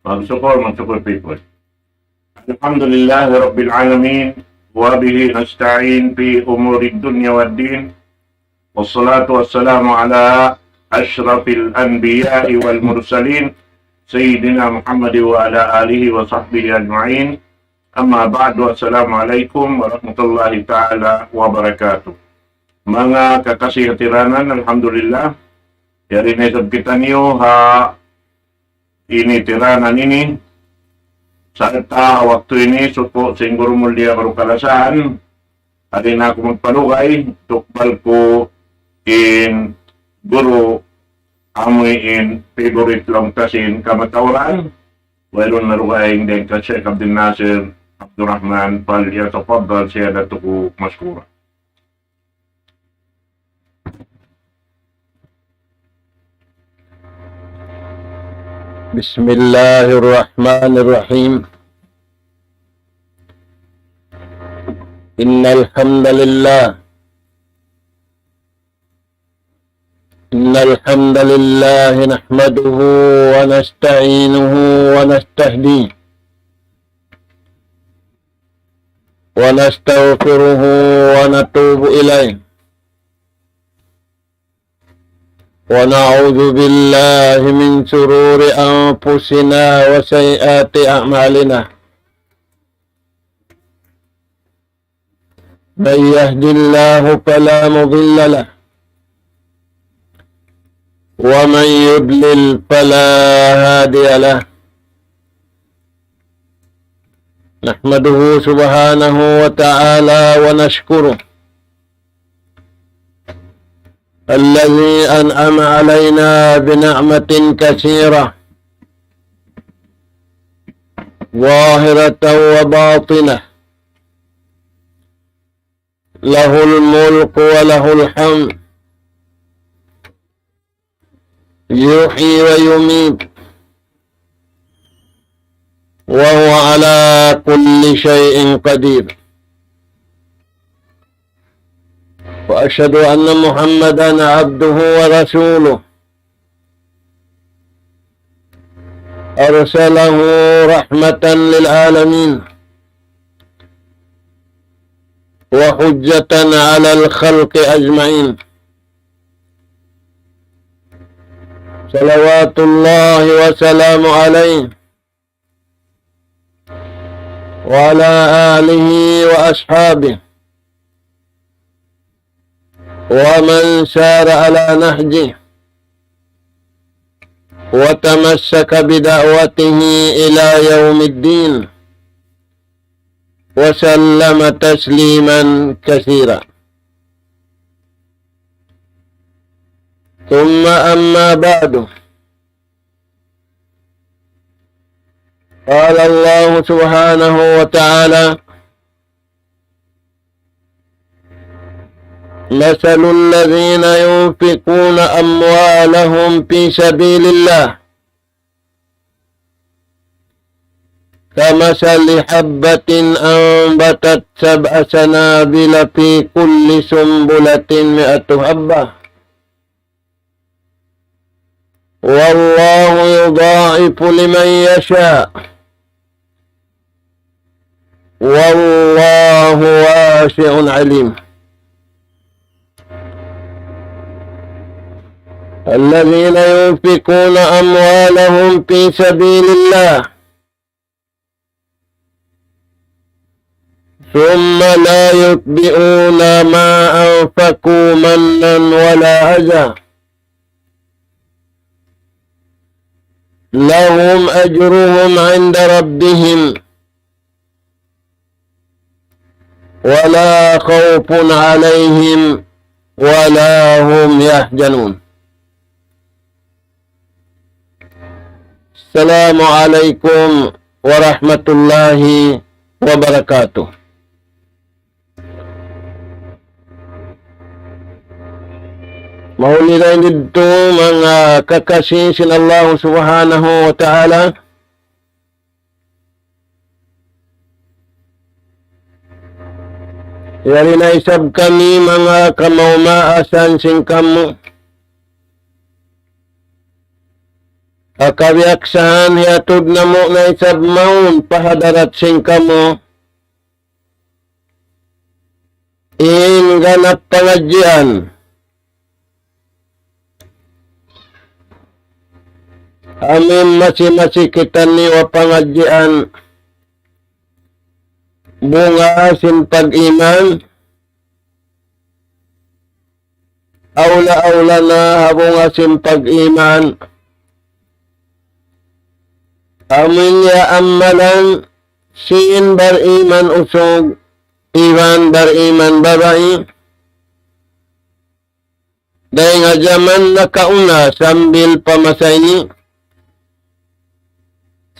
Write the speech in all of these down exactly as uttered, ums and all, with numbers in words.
Magsukul, magsukul, people. الحمد لله رب العالمين، وبه نستعين في أمور الدنيا والدين، والصلاة والسلام على أشرف الأنبياء والمرسلين، سيدنا محمد وعلى آله وصحبه أجمعين. أما بعد، السلام عليكم ورحمة الله تعالى وبركاته. Manga kakasi hatiranan, alhamdulillah, yari na isab kitaniyu ha ini tiranan ini, sarta' waktu ini suku' sin guru mulliya baru kalasahan, di' na aku magpalugay, tukbal ku in guru amu in favorite laung ta sin kamatauran, wayruun na dugaing dayn kan Sheikh Abdul Nasir Abdul Rahman, فليتفضل سيادته مشكورا. بسم الله الرحمن الرحيم. إن الحمد لله، إن الحمد لله نحمده ونستعينه ونستهديه ونستغفره ونتوب إليه، ونعوذ بالله من شرور أنفسنا وسيئات أعمالنا. من يهد الله فلا مضل له، ومن يضلل فلا هادي له. نحمده سبحانه وتعالى ونشكره، الذي أنعم علينا بنعمة كثيرة ظاهرة وباطنة، له الملك وله الحمد، يحيي ويميت، وهو على كل شيء قدير. وأشهد أن محمدا عبده ورسوله، أرسله رحمة للعالمين وحجة على الخلق أجمعين. صلوات الله وسلامه عليه وعلى آله وأصحابه ومن سار على نهجه وتمسك بدعوته إلى يوم الدين، وسلم تسليما كثيرا. ثم أما بعد، قال الله سبحانه وتعالى: مثل الذين ينفقون أموالهم في سبيل الله كمثل حبة أنبتت سبع سنابل في كل سنبلة مائة حبة والله يضاعف لمن يشاء والله واسع عليم. الذين ينفقون أموالهم في سبيل الله ثم لا يتبعون ما أنفقوا منا ولا أذى لهم أجرهم عند ربهم ولا خوف عليهم ولا هم يحزنون. السلام عليكم ورحمة الله وبركاته. Mahuli dayn didtu manga kakasi sin Allah Subhanahu wa Ta'ala. Yari na isab kami manga kamaas-maasan sin kamu. Ha kabiyaksahan hiyatud namu' na isab mawn pa hadarat sin kamu in ganap pangadjian. Amu in masi-masi kitaniyu ha pangadjian bunga sin pag-iman, awla-awla na ha bunga sin pag-iman, amu in ya amalan sin bariman usug iban bariman babai. Dayn ha jaman nakauna sambil pa masa ini,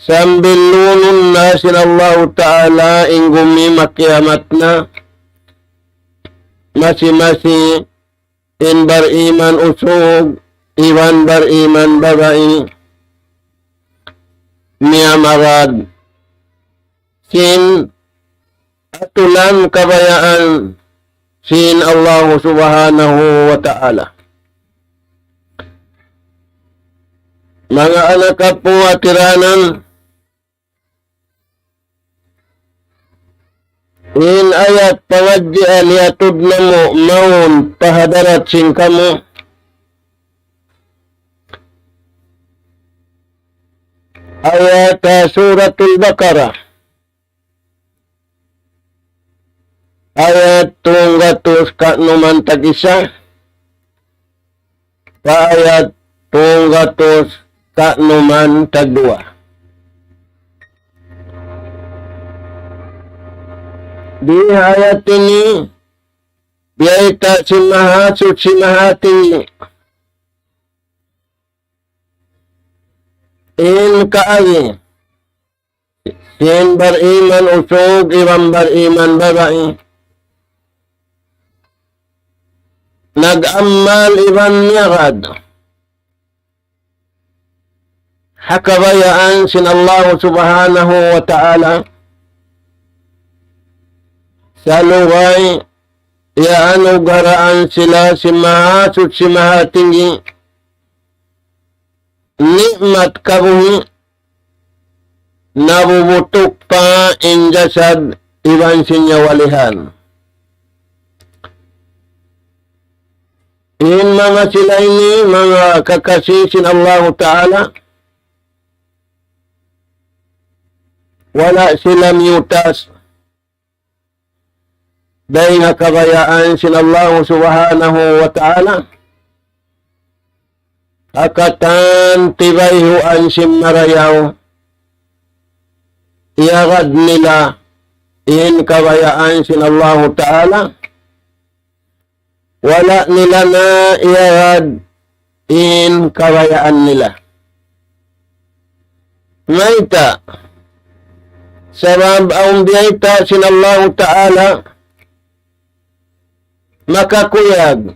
sambil lunun na sin Allahu Ta'ala in gumi makiyamat na, masi-masi in bariman usug iban bariman babai miyamarad sin atulan kabayaan sin Allahu Subhanahu wa Ta'ala. Manga anak apu' ha tiranan, in ayat pangadjian hiyatud namu' mawn pa hadarat sin kamu, ayat ha Suratul Baqarah, ayat tunggatus kanuman tag-isa, pa ayat tunggatus kanuman tagduwa. Di ha ayat ini, biyayta' sin Mahasuchi Mahatinggi in kaagi sin bariman usug iban bariman babai, nag-amal iban miyagad ha kabayaan sin Allahu Subhanahu wa Ta'ala, salugay iyanugharaan sila sin Mahasuchi Mahatinggi ni'mat kabuhi', nabubutuk pa in jasad iban sin nyawalihan. In manga sila ini, manga kakasi sin Allahu Ta'ala, wala' sila miyutas dayn ha kabayaan sin Allahu Subhanahu wa Ta'ala, ha katan tibayhuan sin marayaw, iyagad nila in kabayaan sin Allahu Ta'ala, wala' nila na iyagad in kabayaan nila. Mayta'? Sabab awn biyayta' sin Allahu Ta'ala makakuyag.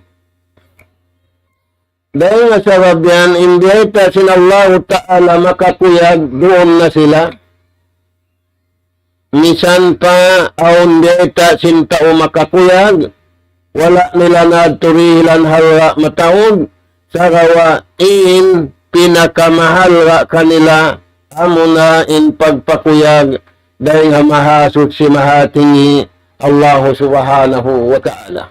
Dayn ha sabab yan, in biyayta' sin Allahu Ta'ala makakuyag, duun na sila. Misan pa awn biyayta' sin tau makakuyag, wala' nila na tuud dihilan halga' mataud, sagawa' in pinakamahalga' kanila, amuna in pagpakuyag dayn ha Mahasuchi Mahatinggi, Allahu Subhanahu wa Ta'ala.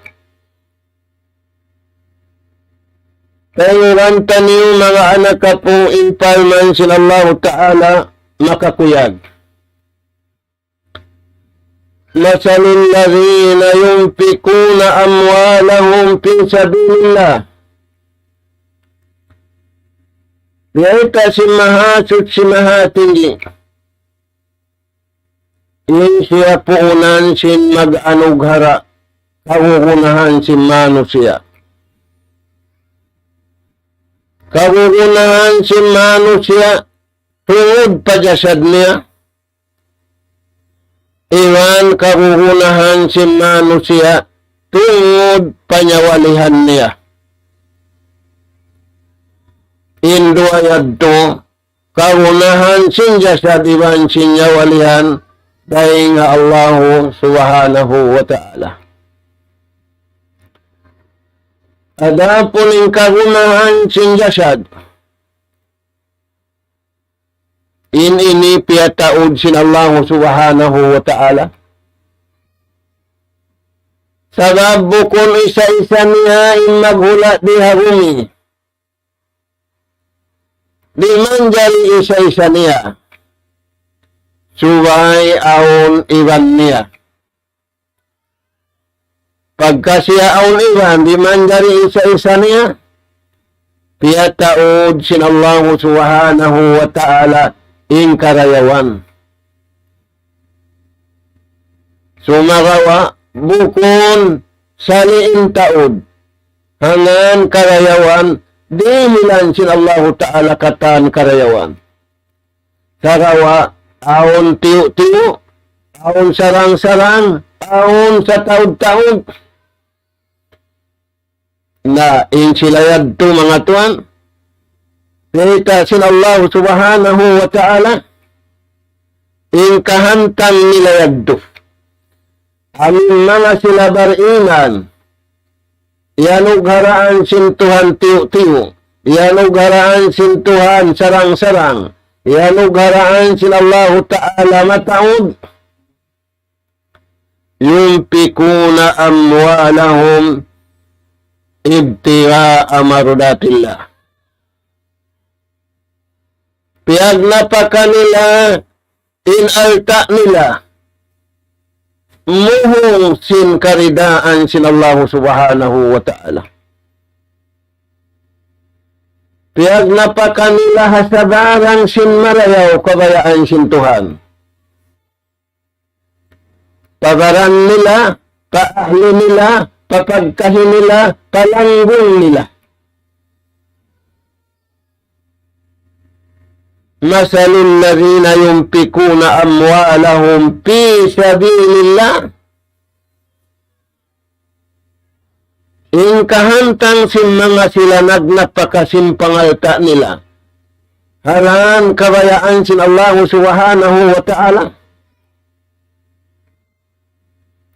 Tayuran taniyu manga anak apu' in parman sin Allahu Ta'ala makakuyag. مثل الذين ينفقون أموالهم في سبيل الله. Biyayta' sin Mahasuchi Mahatinggi. In siya puunan sin mag-anughara' kagunahan sin manusiya'. Kagunahan sin manusiya' tungud pa jasad niya. Iban kagunahan sin manusiya' tungud pa nyawalihan niya. In duwa yadtu, kagunahan sin jasad iban sin nyawalihan dayn ha Allahu Subhanahu wa Ta'ala. Adapun in kagunahan sin jasad, in ini piyataud sin Allahu Subhanahu wa Ta'ala. Sabab bukun isa-isa niya in maghula' di ha bumi. Di' manjari isa-isa niya. Subay awn iban niya. Pagka siya awn iban, di' manjari isa-isa niya. Piyataud sin Allahu Subhanahu wa Ta'ala in karayawan. Sumagawa', bukun sali' in taud. Hangkan karayawan, dihilan sin Allahu Ta'ala katan karayawan. Sagawa', awn tiyu'-tiyu', awn sarang-sarang, awn sataud-taud. Na, in sila yadtu manga tuwan, kita' sin Allah Subhanahu wa Ta'ala, in kahantang nila yadtu. Amun manga sila bariman, iyanugharaan sin Tuhan tiyu'-tiyu', iyanugharaan sin Tuhan sarang-sarang, iyanugharaan sin Allahu Ta'ala mataud, ينفقون أموالهم ابتغاء مرضات الله. Piyagnapaka nila in alta' nila, muhung sin karidaan sin Allahu Subhanahu wa Ta'ala. Piyagnapaka nila ha sabarang sin marayaw kabayaan sin Tuhan. Pa baran nila, pa ahli nila, pa pagkahi nila, pa langgung nila. مثل الذين ينفقون أموالهم في سبيل الله. In kahantang sin manga sila nagnapaka sin pangalta' nila ha lawm kabayaan sin Allahu Subhanahu wa Ta'ala.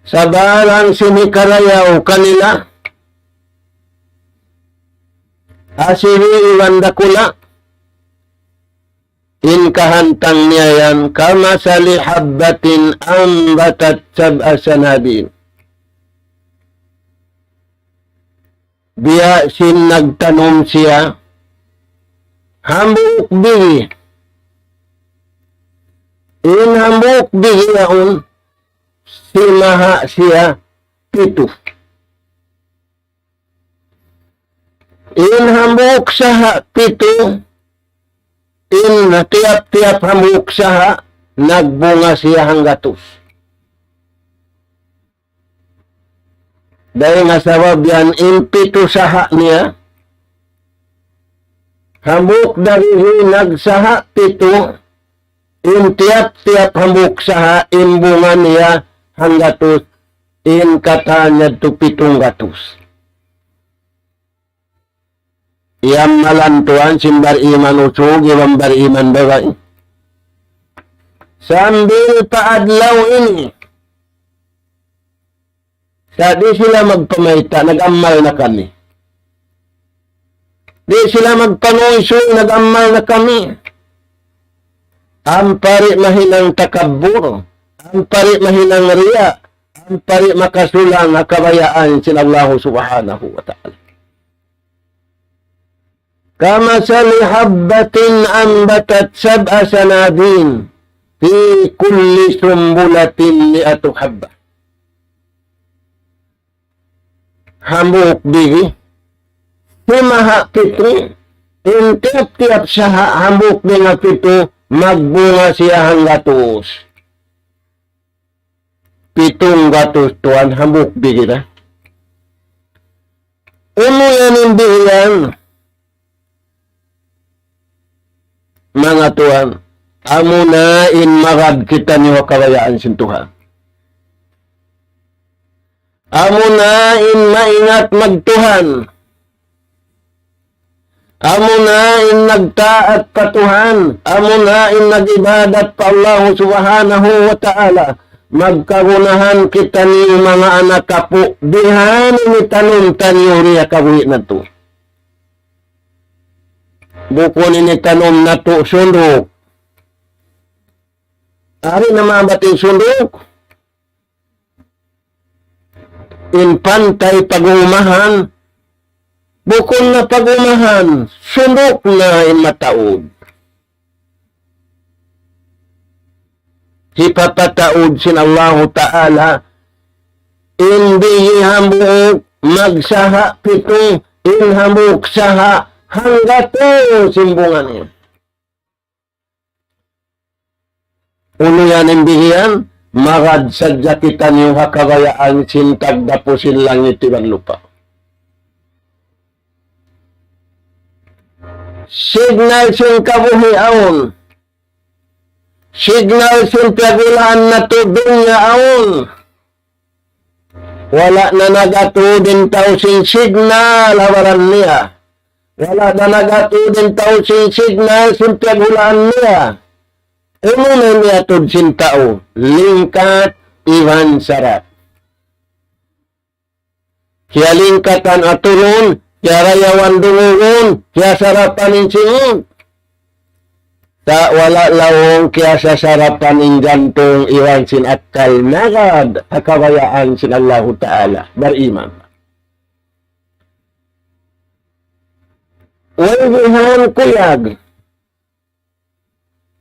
Sabarang sin hikarayaw kanila, asibi' iban dakula', in kahantang niya yan, كمثل حبة أنبتت سبع سنابل. Biya' sin nagtanum siya hambuuk bigi. In hambuuk bigi yaun, simaha' siya pitu. In hambuuk saha' pitu, in tiyap-tiyap hambuuk saha', nagbunga siya hanggatus. Dayn ha sabab yan in pitu saha' niya, hambuuk dari nagsaha' pitu, in tiyap-tiyap hambuuk saha', in bunga niya hanggatus, in katan yadtu pitung gatus. Iyamalan tuwan sin bariman usug iban bariman babai. Sambil pa adlaw ini, sa' di' sila magpamayta', nag-amal na kami. Di' sila magpanuysuy, nag-amal na kami. Ampa di' mahinang takabbur, ampa di' mahinang riya, ampa di' makasulang ha kabayaan sin Allahu Subhanahu wa Ta'ala. كمثل حبة أنبتت سبع سنابل في كل سنبلة مائة حبة. Hambuuk bigi, simaha' pitu, in tiyap-tiyap saha' hambuuk bigi pitu, magbunga siya hanggatus. Pitung gatus tuwan hambuuk bigi ra. Unu yan in bihiyan, manga tuwan, amuna in magad kitaniyu ha kabayaan sin Tuhan. Amuna in maingat magtuhan. Amuna in nagtaat pa Tuhan, amuna in nag-ibadat pa Allahu Subhanahu wa Ta'ala, magkagunahan kitaniyu manga anak apu', bihan in itanum taniyu di ha kabuhi' natu'. Bukun in itanum natu' sunduk, Ari na mabat in sunduk, in pantay pag-uumahan, bukun na pag-uumahan, sunduk na in mataud. Hipapataud sin Allahu Ta'ala in bigi hambuuk magsaha pitu, in hambuuk saha hanggatus in bunga niya. Unu yan in bigi yan? Magad sadja kitaniyu ha kabayaan sin tagdapu sin langit iban lupa'. Signal sin kabuhi' awn. Signal sin piyaghulaan natu' dunya awn. Wala' na nag-atud in tau sin signal ha baran niya. Wala' na nag-atud in tau sin signal sin piyaghulaan niya. Unu na in iyatud sin tau? Lingkat iban sarap. Kiyalingkatan aturun, kiyarayawan dungugun, kiyasarapan in singug. Sa' wala' laung kiyasasarapan in jantung iban sin akkal, magad ha kabayaan sin Allahu Ta'ala, bariman. Way bihan kuyag.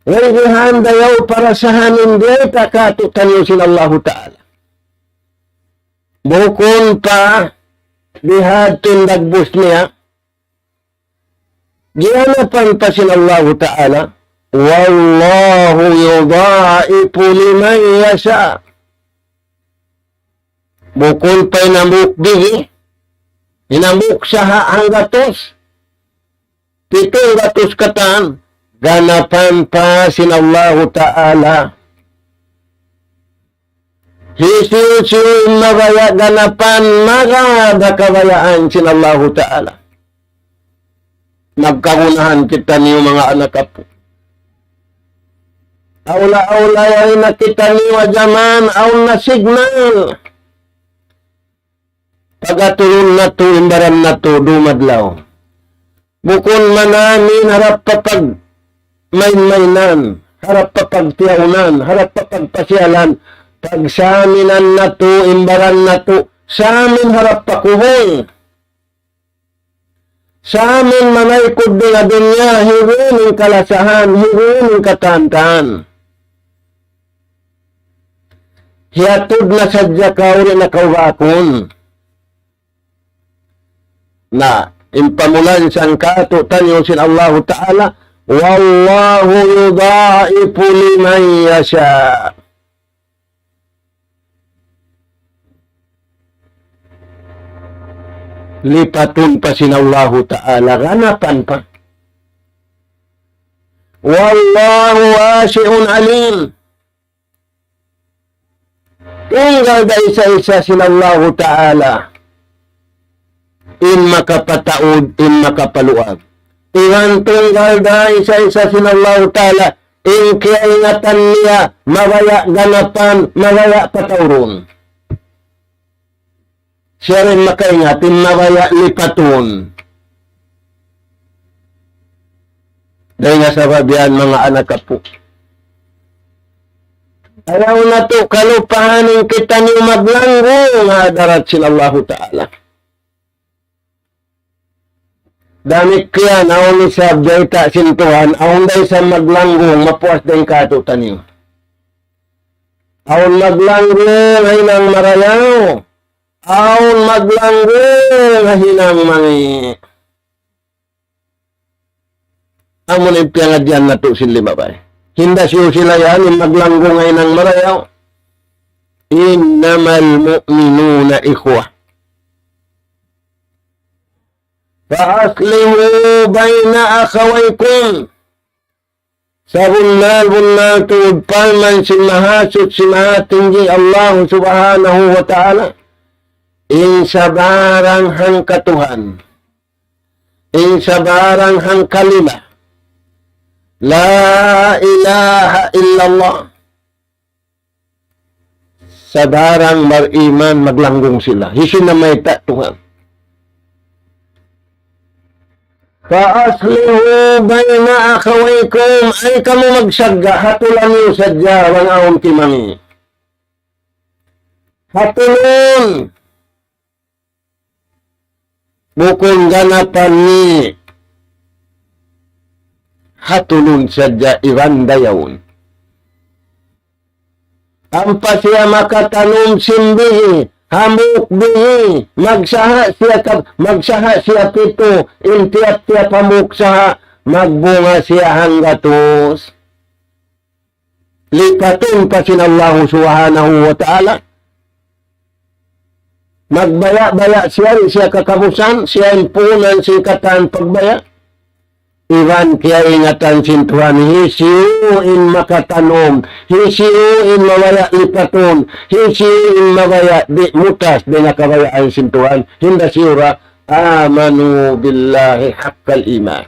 Way bihan dayaw parasahan in biyayta' kātu'niyu sin Allahu Ta'ala. Bukun pa bihadtu in dagbus niya, giyanapan pa sin Allahu Ta'ala, والله يضاعف لمن يشاء. Bukun pa in hambuuk bigi, in hambuuk saha hanggatus, pitu gatus katan, ganapan pa sin Allahu Ta'ala. Hisiyu-siyu in mabaya' ganapan, magad ha kabayaan sin Allahu Ta'ala. Magkagunahan kitaniyu manga anak apu'. Awla-awla yan na kitaniyu ha jaman, awn na signal. Pag-aturun natu', in baran natu', dum adlaw. Bukun man amin harap pa pagmain-mainan, harap pa pagtiyaunan, harap pa pagpasiyalan, pagsaminan natu', in baran natu', samin harap pa kubul. Samin manaykud dayn ha dunya, hibin in kalasahan, hibin in katantan. Hiyatud na sadja kaw, di' na kaw bakun. Na, in pamulan sangkatu' tanyu sin Allahu Ta'ala, والله يضاعف لمن يشاء. Lipatun pa sin Allahu Ta'ala, ganapan pa. والله واسع عليم. Tunggal da isa-isa sin Allahu Ta'ala in makapataud, in makapaluag. Iban tunggal da isa-isa sin Allahu Ta'ala in kiyaingatan niya, mabaya' ganapan, mabaya' pataurun. Siya ra in makaingat, in mabaya' lipatun. Dayn ha sabab yan, manga anak apu', ayaw natu' kalupahan in kitaniyu maglanggung ha hadarat sin Allahu Ta'ala. Damikkiyan, awn isab biyayta' sin Tuhan, awn da isab maglanggung, mapuas dayn kātu'niyu. Awn maglanggung ha hinang marayaw, awn maglanggung ha hinang mangi'. Amu na in piyangadjian natu' sin limabay. Hinda siyu sila yan in maglanggung ha hinang marayaw. إنما المؤمنون إخوة فأصلحوا بين أخويكم. Sabunnal-bunnal tuud parman sin Mahasuchi Mahatinggi Allah Subhanahu wa Ta'ala, in sabarang hangkatuhan, in sabarang hangkalima, لا إله إلا الله. Sabarang bariman maglanggung sila. Hisiyu in namayta'? Tuhan. فأصلحوا بين أخويكم, ay kamu magsagga', hatulan niyu sadja bang awn timangi. Hatulun. Bukun ganapan niya. Hatulun sadja iban dayawun. Ampa siya makatanum sin bihi', hambuuk bihi', magsaha siya ka, magsaha siya pitu, in tiyap-tiyap hambuuk saha, magbunga siya hanggatus. Lipatun pa sin Allahu Subhanahu wa Ta'ala. Magbaya'-baya' siya, di' siya kakabusan, siya in puunan sin katan pagbaya'. Iban kiyaingatan sin Tuhan, hisiyu in makatanum, hisiyu in mabaya' lipatun, hisiyu in mabaya' di' mutas, di' na kabayaan sin Tuhan. Hinda siyu ra, آمنوا بالله حق الإيمان.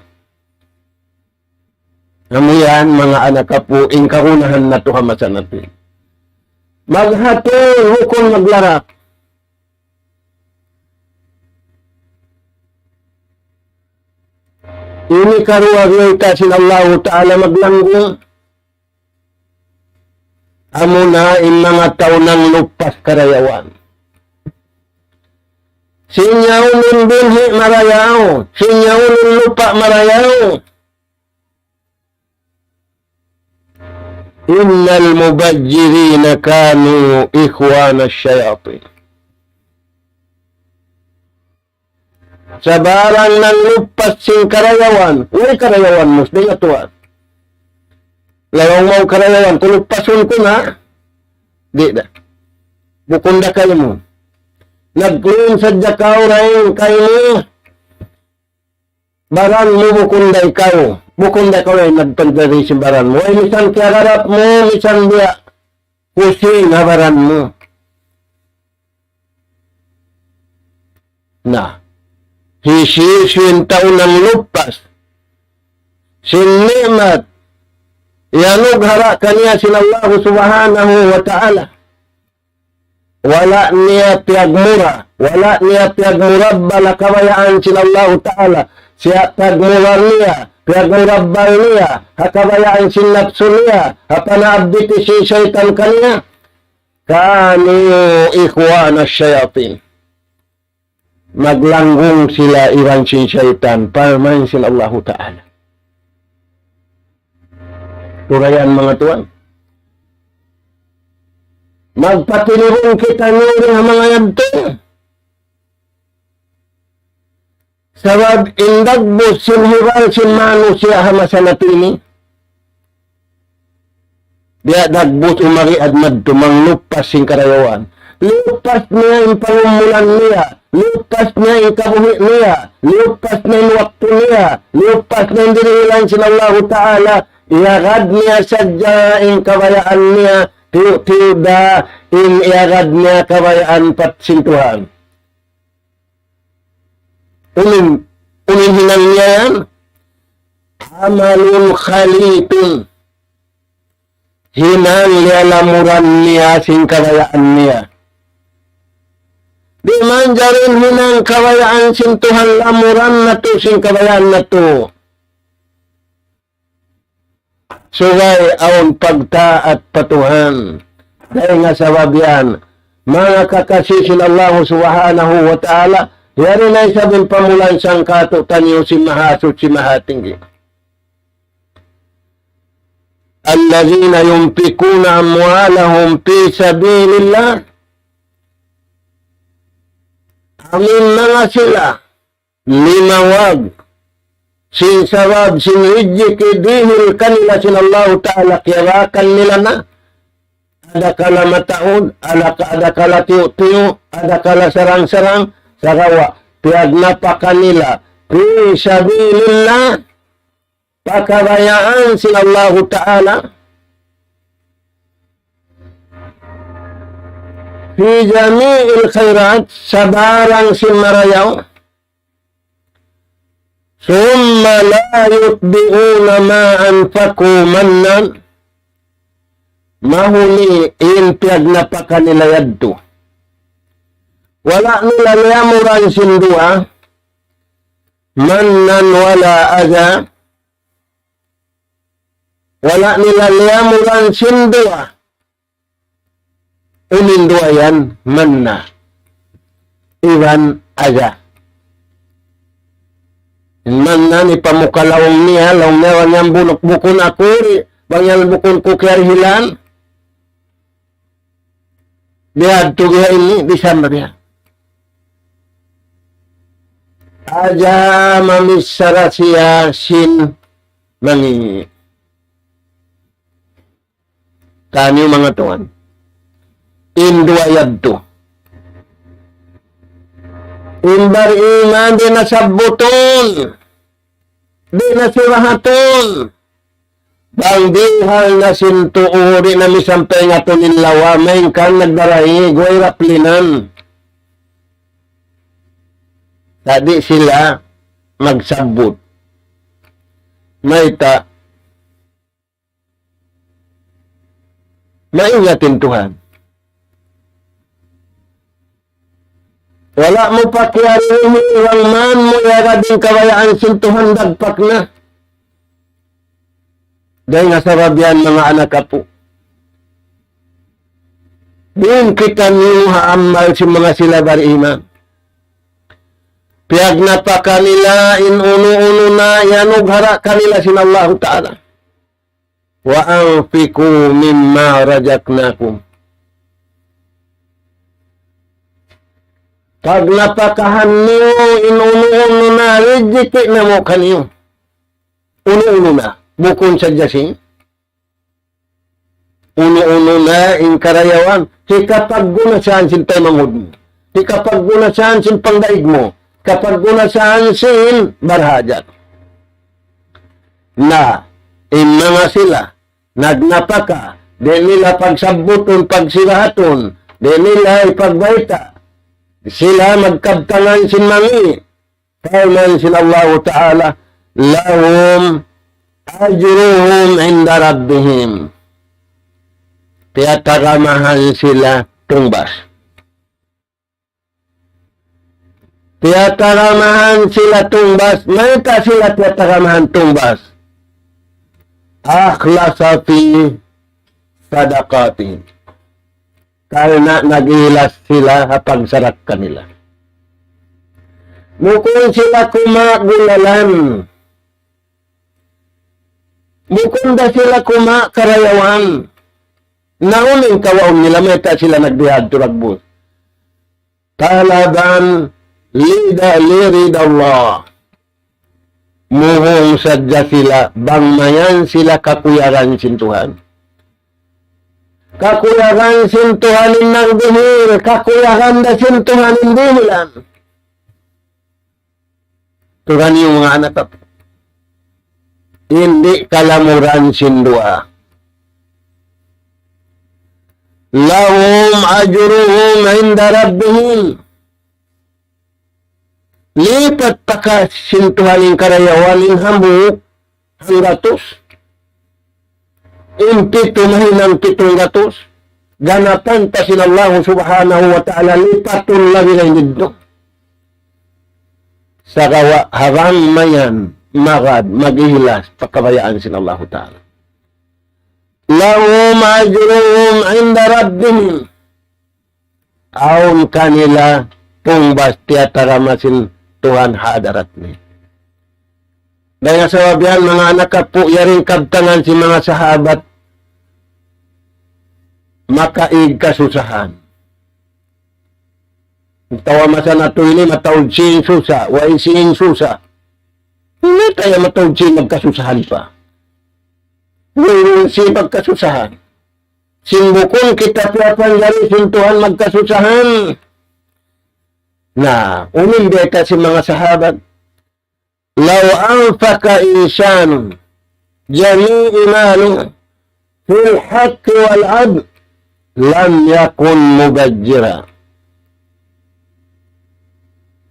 Amu yan, manga anak apu', in kagunahan natu' ha masa natu'. Maghatul, bukun maglarak. Ini karuwa biyayta' sin Allahu Ta'ala maglanggung. Amuna in manga tau nanglupas karayawan. Sin yaun in binhi' marayaw, sin yaun in lupa' marayaw. إن المبذرين كانوا إخوان الشياطين. Sabarang nanglupas sin karayawan, way karayawan mu, di' na tuwan. Laung mu karayawan, kulupasun ku na, di' da. Bukun da kaymu. Nagkuun sadja kaw dayn kaymu, baran mu bukun da ikaw, bukun da ikaw in nagpagdari sin baran mu. Ay, misan kiyagarap mu, misan biya' kusing ha baran mu. Na, hisiyu-siyu in tau nanglupas sin ni'mat iyanughara' kaniya sin Allahu Subhanahu wa Ta'ala. Wala' niya piyagmura, wala' niya piyagmurabbal ha kabayaan sin Allahu Ta'ala. Siya piyagmura niya, piyagmurabbal niya ha kabayaan sin napsu niya, ha panaabdi sin saytan kaniya. كانوا إخوان الشياطين. Maglanggung sila iban sin saytan, parman sin Allahu Ta'ala. Turayan manga tuwan. Magpatilibun kitaniyu dayn ha manga yadtu. Sabab in dagbus sin hibal sin manusiya' ha masa natu' ini. Biya' dagbus umari admadtu manglupas sin karayawan. Liyupas niya in pangumulan niya, liyupas niya in kabuhi' niya, liyupas niya in waktu niya, liyupas niya in dirihilan sin Allahu Ta'ala, iyagad niya sadja in kabayaan niya, tiyu'-tiyu' da in iyagad niya kabayaan pa sin Tuhan. Unu in, unu in hinang niya yan? عمل خليط. Hinang niya lamuran niya sin kabayaan niya. Di' manjari in hinang kabayaan sin Tuhan lamuran natu' sin kabayaan natu'. Subay awn pagtaat pa Tuhan. Dayn ha sabab yan, manga kakasi sin Allahu Subhanahu wa Ta'ala, yari na isab in pamulan sangkatu' taniyu sin Mahasuchi Mahatinggi. الذين ينفقون أموالهم في سبيل الله. Amu in manga sila limawag sin sabab sin rijiki' dihil kanila sin Allahu Ta'ala, kiyabakan nila na. Adakala mataud, adaka-, adakala tiyu'-tiyu', adakala sarang-sarang, sagawa' piyagnapaka nila fi sabilillah, pa kabayaan sin Allahu Ta'ala, في جميع الخيرات, sabarang sin marayaw, ثم لا يتبعون ما أنفقوا منا, mahuli in piyagnapaka nila yadtu, wala' nila liyamuran sin duwa, منا ولا أذى, wala' nila liyamuran sin duwa. Unu in duwa yan? Manna iban adha. In manna ini pamuka laung niya, laung niya, bang yan buluk bukun aku, bang yan bukun ku kiyarihilan. Biyadtu biya' ini, bisan ba biya'. Adha, mamichara siya sin mangi'. Taniyu manga tuwan. In duwa yadtu. In bariman di' na sabbutun. Di' na sirahatun. Bang dihil na sin tuu, di' na misan paingatun in lawa, malayngkan nagdaray, guway raplinan. Sa' di' sila magsabbut. Mayta'? Maingat in Tuhan. Wala' mu pakiyarihi, bang man mu iyagad in kabayaan sin Tuhan, dagpak na. Dayn ha sabab yan, manga anak apu', in kitaniyu ha amal sin manga sila bariman. Piyagnapaka nila in unu-unu na iyanughara' kanila sin Allahu Ta'ala. وأنفقوا مما رزقناكم. Pagnapakahan niyu in unu-unu na rijiki' namu' kaniyu. Unu-unu na. Bukun sadja sin unu-unu na in karayawan, hikapaggunasahan sin taymanghud mu. Hikapaggunasahan sin pangdaig mu. Hikapaggunasahan sin barhajat. Na, in manga sila, nagnapaka, di' nila pagsabbutun, pagsirahatun, di' nila ipagbayta'. Sila magkabtangan sin mangi'. Parman sin Allahu Ta'ala, لهم أجرهم عند ربهم. Tiyatagamahan sila tungbas. Tiyatagamahan sila tungbas. Mayta' sila tiyatagamahan tungbas? أخلص في صدقاتهم. Karna' nag-ilas sila ha pagsarakka nila. Bukun sila kuma' gulalan. Bukun da sila kuma' karayawan. Na unu in kawaun nila, mayta' sila nagbiya' ha dagbus? طلبا لرضا، لرضا الله. Muhung sadja sila, bang mayan sila kakuyagan sin Tuhan. Kakuyagan sin Tuhan in nagdihil, kakuyagan da sin Tuhan in dihilan. Tuhan, in manga anak apu', di' kalamuran sin duwaa. لهم أجرهم عند ربهم. Lipat pa ka sin Tuhan in karayawan in hambuuk hanggatus. In pitu mahinang pitung gatus. Ganapan pa sin Allah Subhanahu wa Ta'ala, lipatun labi dayn didtu. Sagawa' ha bang mayan magad, mag-ihlas pa kabayaan sin Allah Ta'ala. لهم أجرهم عند ربهم. Awn kanila tungbas tiyatagama sin Tuhan ha hadarat niya. Dayn ha sabab yan, manga anak apu', yari in kabtangan sin manga sahabat, makaig kasusahan. Atawa masa natu' ini mataud sin susa, way sin susa. Mayta' ya mataud sin magkasusahan pa? Way sin magkasusahan. Sin bukun kita piyapanjari sin Tuhan magkasusahan. Na, unu in bayta' sin manga sahabat? لو أنفق إنسان جميع ماله في الحق والعدل لم يكن مبذرا.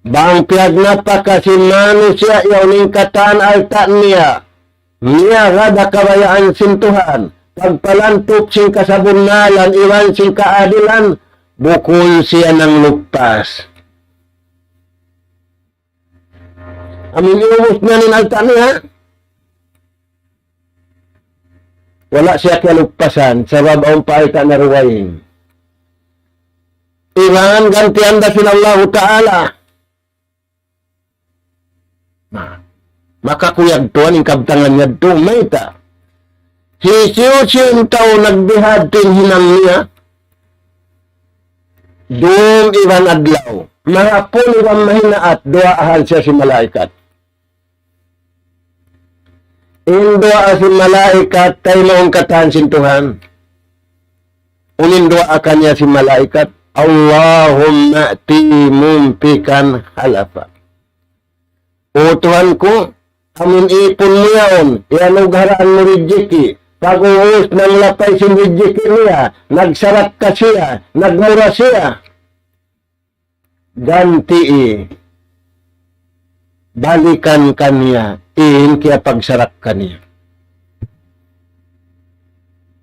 Bang piyagnapaka sin manusiya' yaun in katan alta' niya, miyagad ha kabayaan sin Tuhan, pagpalantup sin kasabunnalan iban sin kaadilan, bukun siya nanglupas. Amun iyubus niya in alta' niya, wala' siya kiyalupasan, sabab awn pa alta' niya dugaing. Iban gantian da sin Allahu Ta'ala. Na, makakuyag tuwan in kabtangan niya duun, mayta'? Hisiyu-siyu in tau nagbihadtu in hinang niya, dum iban adlaw, mahapun iban mahinaat, duwaahan siya sin malaikat. In duwaa sin malaikat, kaymaun katan sin Tuhan. Unu in duwaa kaniya sin malaikat, اللهم أعط منفقا خلفا. O Tuhan ku, amun ipun mu yaun, iyanugharaan mu rijiki', pag-ubus nanglapay sin rijiki' niya, nagsarakka siya, nagmura siya. Gantii, balikan kaniya in kiyapagsarakka niya.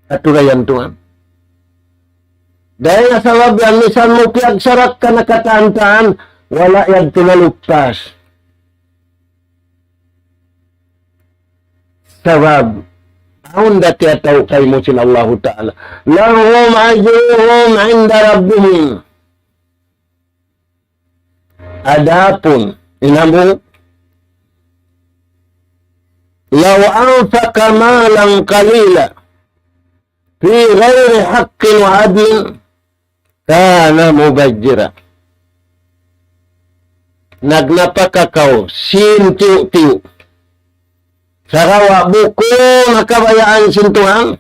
Atura yan, tuwan. Dayn ha sabab yan, misan mu piyagsarakka na katan-katan, wala' yadtu malupas. Sabab, awn da tiyatau' kaymu sin Allahu Ta'ala. لهم أجرهم عند ربهم. Adapun, in hambuuk, لو أنفق مالا قليلا في غير حق وعدل كان مبذرا. Nagnapaka kaw sin tiyu'-tiyu'. Sagawa' bukun ha kabayaan sin Tuhan,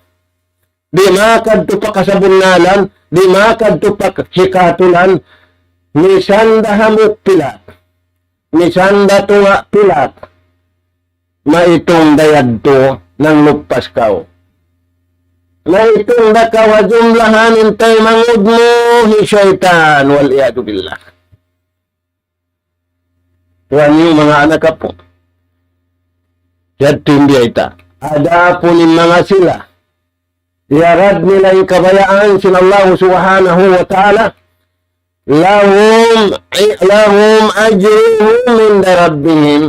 di' makadtu pa kasabunnalan, di' makadtu pa hikatulan, misan da hambuuk pila', misan da tunga' pila', maitung da yadtu nanglupas kaw. Maitung da kaw ha jumlahan in taymanghud mu hi saytan, والعياذ بالله. Tuwan niyu manga anak apu'. Yadtu in biyayta'. Adapun in manga sila, iyagad nila in kabayaan sin Allah Subhanahu wa Ta'ala, لهم، لهم أجرهم عند ربهم.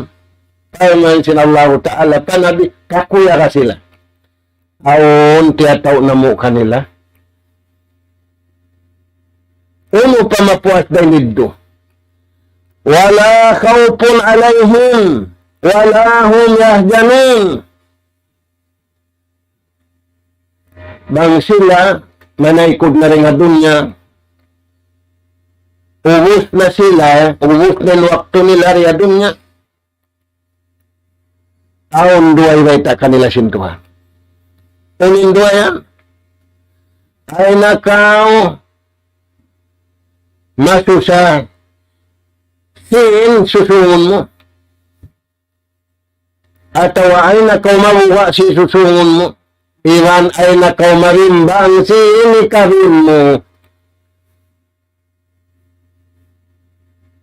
Parman sin Allahu Ta'ala pa Nabi, kakuyaga sila. Awn tiyatau' namu' kanila. Unu pa mapuas dayn didtu? ولا خوف عليهم ولا هم يحزنون. Bang sila manaykud na dayn ha dunya, ubus na sila, ubus na in waktu nila dayn ha dunya, awn duwa bayta' kanila sin Tuhan. Unu in duwa yan? Ayaw na kaw masusa sin susungun mu. Atawa ayaw na kaw mabuga' sin susungun mu. Iban ayaw na kaw mabimbang sin ikabin mu.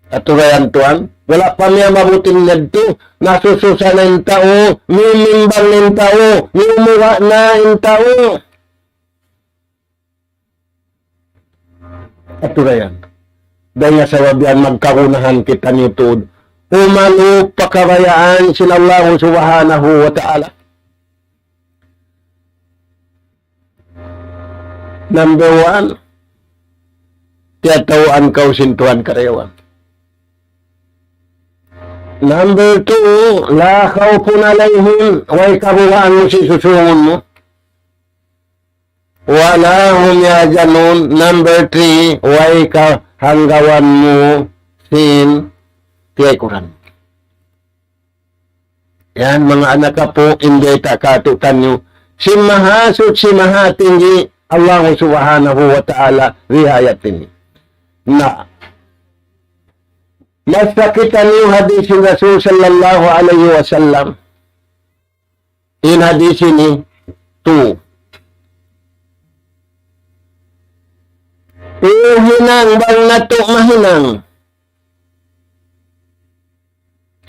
Atura yan, tuwan. Wala' pa niya mabuting yadtu, nasususa na in tau, mimimbang na in tau, mumuga' na in tau. Atura yan. Dayn ha sabab yan magkagunahan kitaniyu tuud umanup pa kabayaan sin Allah Subhanahu wa Ta'ala. Number one, tiyatauan kaw sin Tuhan karayawan. Number two, لا خوف عليهم, way kabugaan mu sin susungun mu. ولا هم يحزنون. Number three, way kahanggawan mu sin tiyaykuran. Yan, manga anak apu', in biyayta' kātu'niyu sin Mahasuchi Mahatinggi Allah Subhanahu wa Ta'ala, dii ha ayat ini. Na, masa kitaniyu hadis sin Rasul sallallahu alayhi wasallam. In hadis ini, tu. Tu hinang bang natu' mahinang.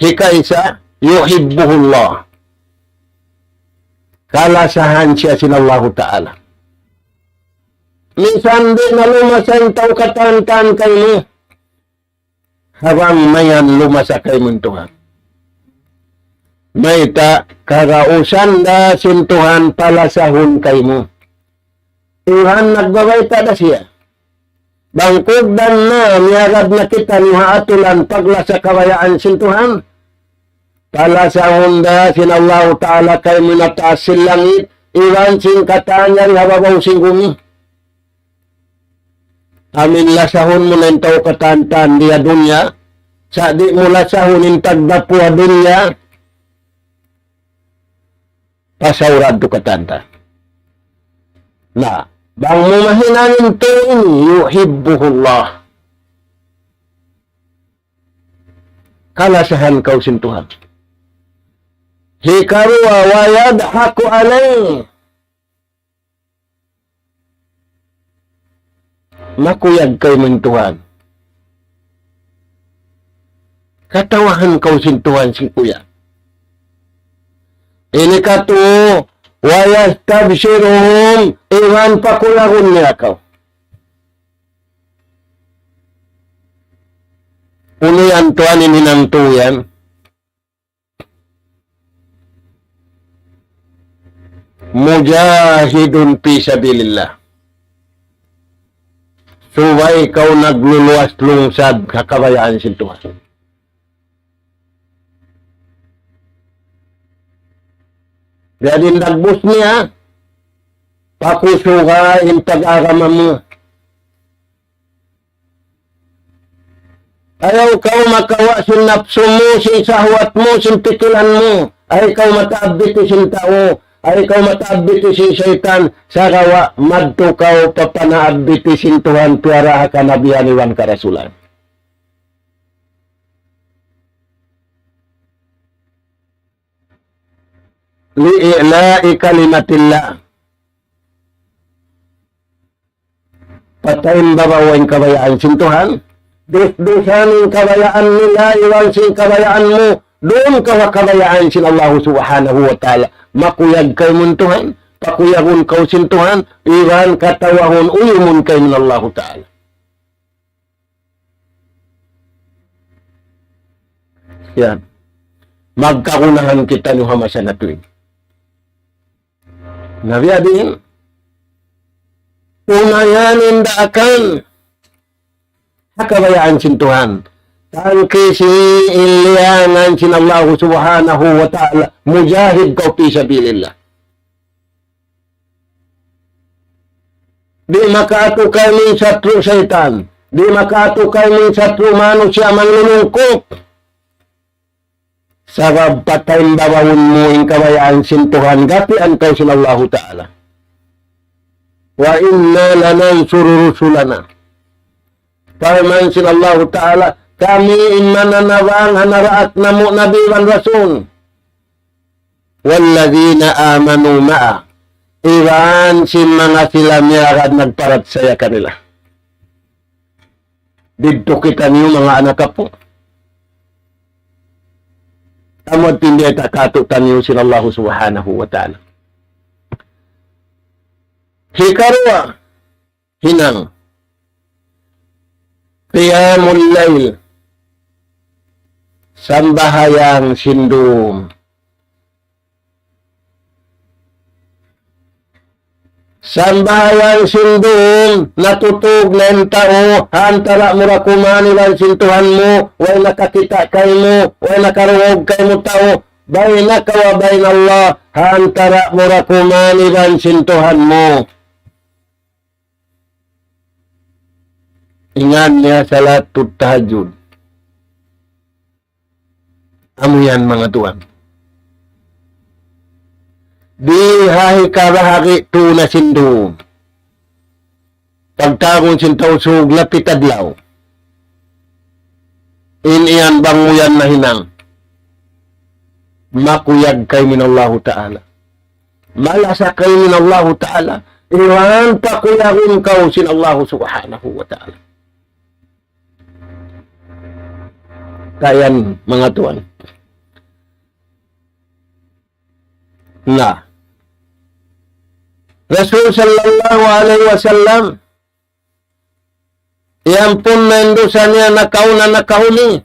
Hikaisa, يحبه الله. Kalasahan siya sin Allahu Ta'ala. Minsan di' na lumasa in tau katan-katan kaymu. Ha bang mayan lumasa kaymu in Tuhan. Mayta'? Kagausan da sin Tuhan palasahun kaymu. Tuhan nagbabayta' da siya. Bang kugdan na, miyagad na kitaniyu ha atulan paglasa kabayaan sin Tuhan. Palasahun da sin Allahu Ta'ala kaymu ha taas sin langit, iban sin katan yan ha babaw sin gumi. Amu in lasahun mu na in tau katan-katan di ha dunya, sa' di' mu lasahun in tagdapu ha dunya, pasaurad tu katan-katan. Na, bang mu mahinang in tau ini, يحبه الله. Kalasahan kaw sin Tuhan. Hikaruwa, ويضحك عليه. Makuyag kaymu in Tuhan. Katawahan kaw sin Tuhan sin kuyag. Ini katu, ويستبشرهم, iban pakuyagun niya kaw. Unu yan, Tuhan, in hinang tau yan? مجاهد في سبيل الله. Subay kaw nagluluwas lungsad ha kabayaan sin Tuhan. Jadi in dagbus niya, pakusuga in pag-agama mu. Ayaw kaw makawa' sin napsu mu, sin sahwat mu, sin pikilan mu. Ayaw kaw mataabbitu sin tau. Ayaw kaw mataabbitu sin saytan. Sagawa' madtu kaw pa panaabbitu sin Tuhan, piyara ha kanabihan iban karasulan. لإعلاء كلمة الله. Pataimbabaw in kabayaan sin Tuhan. Dusdusan in kabayaan nila iban sin kabayaan mu. Duun kaw ha kabayaan sin Allah Subhanahu wa Ta'ala. Makuyag kaymu in Tuhan. Pakuyagun kaw sin Tuhan. Iban katawahun uyumun kaymu in Allah Ta'ala. Yan. Magkagunahan kitaniyu ha masa natu' ini. Na biya' diin, tumayan in daakan ha kabayaan sin Tuhan. Tangkisi in liyangan sin Allah Subhanahu wa Ta'ala. Mujahid kaw fi sabilillah. Di' makaatu kaymu in satru' saytan. Di' makaatu kaymu in satru' manusiya' manglulungkup. Sabab pataimbabawun mu in kabayaan sin Tuhan, gapian kaw sin Allahu Ta'ala. وإنا لننصر رسلنا. Parman sin Allahu Ta'ala, kami in mananabang ha naraak namu' nabi iban rasul. والذين آمنوا معه. Iban sin manga sila miyagad nagparachaya kanila. Didtu kitaniyu manga anak apu'. Amu in biyayta' kātu'niyu sin Allahu Subhanahu wa Ta'ala. Hikaruwa, hinang. Qiyamul layl. Sambahayang sin dum. Sambahayang sin dum, natutug na in tau, ha antara' mu da kuman iban sin Tuhan mu, way nakakita' kaymu, way nakarungug kaymu tau, بينك وبين الله, ha antara' mu da kuman iban sin Tuhan mu. Ingan niya salatut tahajjud. Amu yan, manga tuwan. Di' ha hikabahagi' tu na sin dum. Pagtawagun sin Tausug lapit adlaw. In yan bang mu yan nahinang. Makuyag kaymu in Allahu Ta'ala. Malasa kaymu in Allahu Ta'ala. Iban pakuyagun kaw sin Allahu Subhanahu wa Ta'ala. Kayan, manga tuwan. Na. Rasul sallallahu alayhi wasallam, iyampun na in dusa niya nakauna nakahuli.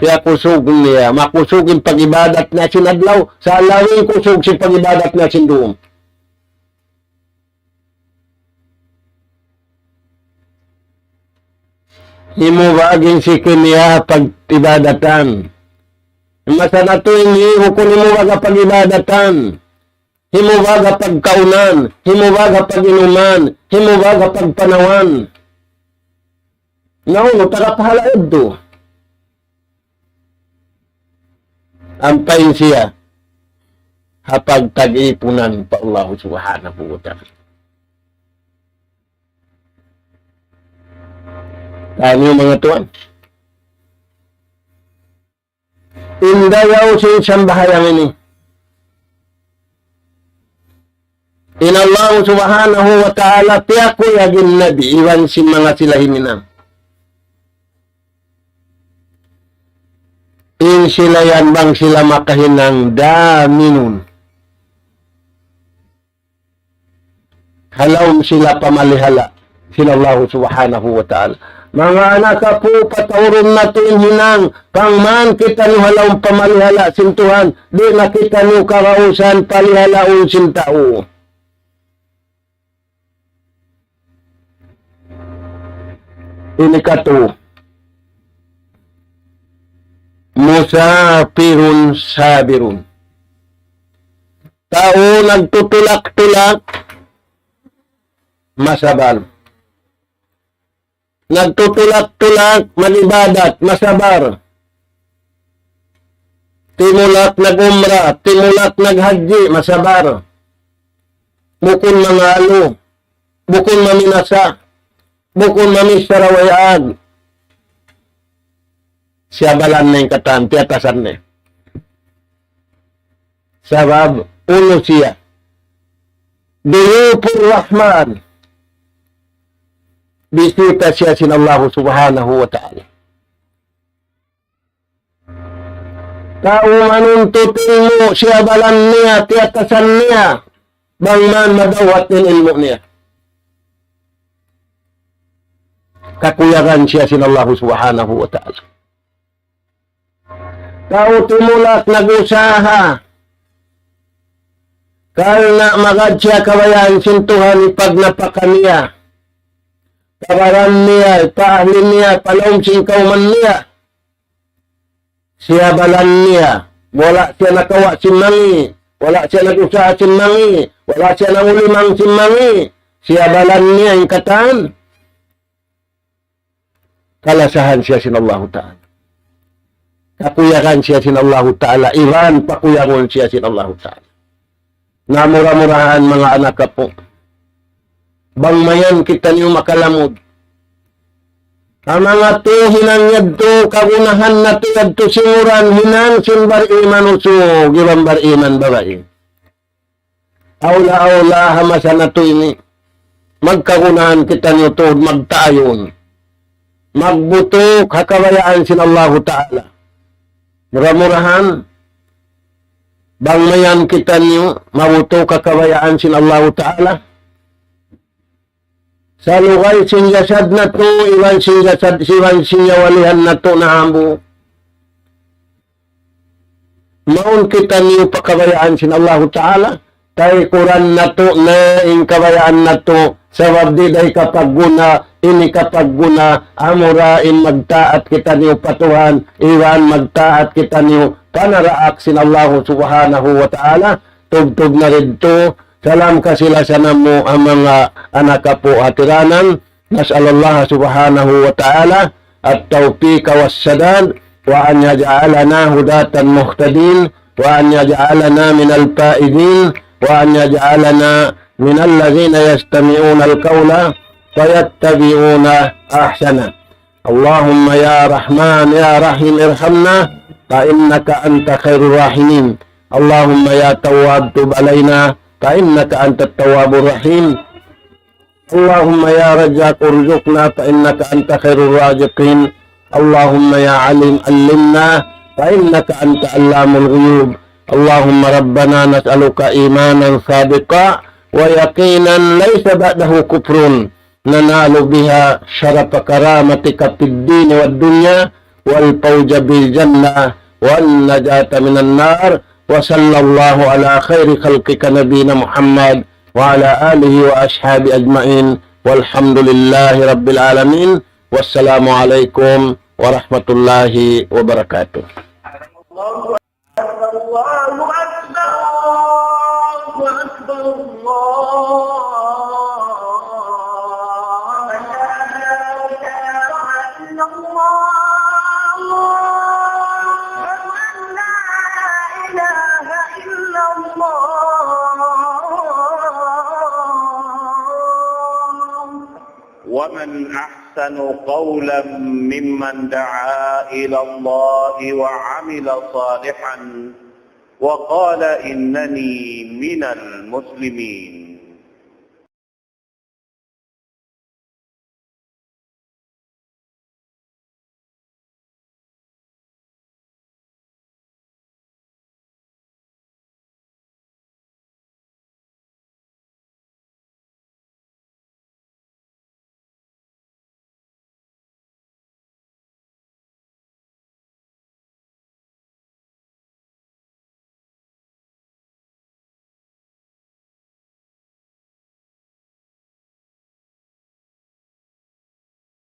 Piyakusug niya, makusug in pag-ibadat niya sin adlaw, sa' lawing kusug sin pag-ibadat niya sin dum. Himubag in siki niya pag-ibadatan. Masa natu' ini bukun himubag ha pag-ibadatan. Himubag ha pagkaunan, himubag ha pag-inuman, himubag ha pagpanawan. Na unu, taga pahala yadtu. Ampa in siya ha pagtag-ipunan pa Allah Subhanahu wa Ta'ala. Taniyu manga tuwan. In dayaw sin sambahayang ini. In Allah Subhanahu wa Ta'ala piyakuyag in Nabi iban sin manga sila himinang. In sila yan bang sila makahinang daminun. Ha lawm sila pamalihala' sin Allah Subhanahu wa Ta'ala. Manga anak apu', pataurun natu' in hinang, bang man kitaniyu ha lawm pamalihala' sin Tuhan, di' na kitaniyu kagausan palihalaun sin tau. Ini katu. Musafirun sabirun. Tau nagtutulak-tulak, masabar. Nagtutulak-tulak, mag-ibadat, masabar. Timulak nag-umrah, timulak nag-hajji, masabar. Bukun mangalu, bukun maminasa, bukun mamichara wayag. Siyabalan niya in katan, tiyatasan niya. Sabab, unu siya. Duyufur Rahman. Bisita siya sin Allah Subhanahu wa Ta'ala. Tau manuntut ilmu', siyabalan niya, tiyatasan niya, bang man madawhat in ilmu' niya. Kakuyagan siya sin Allah Subhanahu wa Ta'ala. Tau timulak nag-usaha, karna' magad siya kabayaan sin Tuhan, ipagnapaka niya, kabaran niya, ipaahli niya, pa lawm sin kawman niya. Siyabalan niya, wala' siya nakawa' sin mangi', wala' siya nag-usaha sin mangi', wala' siya nangulimang sin mangi'. Siyabalan niya in katan. Kalasahan siya sin Allahu Ta'ala. Kakuyagan siya sin Allahu Ta'ala, iban pakuyagun siya sin Allahu Ta'ala. Na mura-murahan manga anak apu'. Bang mayan kitaniyu makalamud. Ha manga tau hinang yadtu, kagunahan natu' yadtu simuran hinang sin bariman usug, iban bariman babai. Awla-awla ha masa natu' ini. Magkagunahan kitaniyu tuud magtaayun. Magbutuk ha kabayaan sin Allahu Ta'ala. Mura-murahan, bang mayan kitaniyu, mabutuk ha kabayaan sin Allahu Ta'ala. Salugay sin jasad natu', iban sin jasad, iban sin nyawalihan natu' na hambuuk. Mawn kitaniyu pa kabayaan sin Allahu Ta'ala, taykuran natu' na in kabayaan natu', sabab di' da hikapagguna, in hikapagguna, amura in magtaat kitaniyu pa Tuhan, iban magtaat kitaniyu pa naraak sin Allahu Subhanahu wa Ta'ala, tubtub na didtu, salam kasi-lasanan mu ha manga anak apu' hatiranan, نسأل الله سبحانه وتعالى التوفيق والسداد، وأن يجعلنا هداة مهتدين، وأن يجعلنا من الفائزين، وأن يجعلنا من الذين يستمعون القول فيتبعون أحسنه. اللهم يا رحمن يا رحيم ارحمنا فإنك أنت خير الراحمين. اللهم يا تواب تب علينا فإنك أنت التواب الرحيم. اللهم يا رزاق ارزقنا فإنك أنت خير الرازقين. اللهم يا عليم علمنا فإنك أنت علام الغيوب. اللهم ربنا نسألك إيمانا صادقا ويقينا ليس بعده كفر ننال بها شرف كرامتك في الدين والدنيا والفوز بالجنة والنجاة من النار. وصلى الله على خير خلقك نبينا محمد وعلى آله وأصحابه أجمعين. والحمد لله رب العالمين. والسلام عليكم ورحمة الله وبركاته. الله أكبر، الله أكبر، الله أكبر، الله أكبر. لا إله إلا الله. أشهد أن لا إله إلا الله. ومن أحسن قولا ممن دعا إلى الله وعمل صالحا وقال إنني من المسلمين.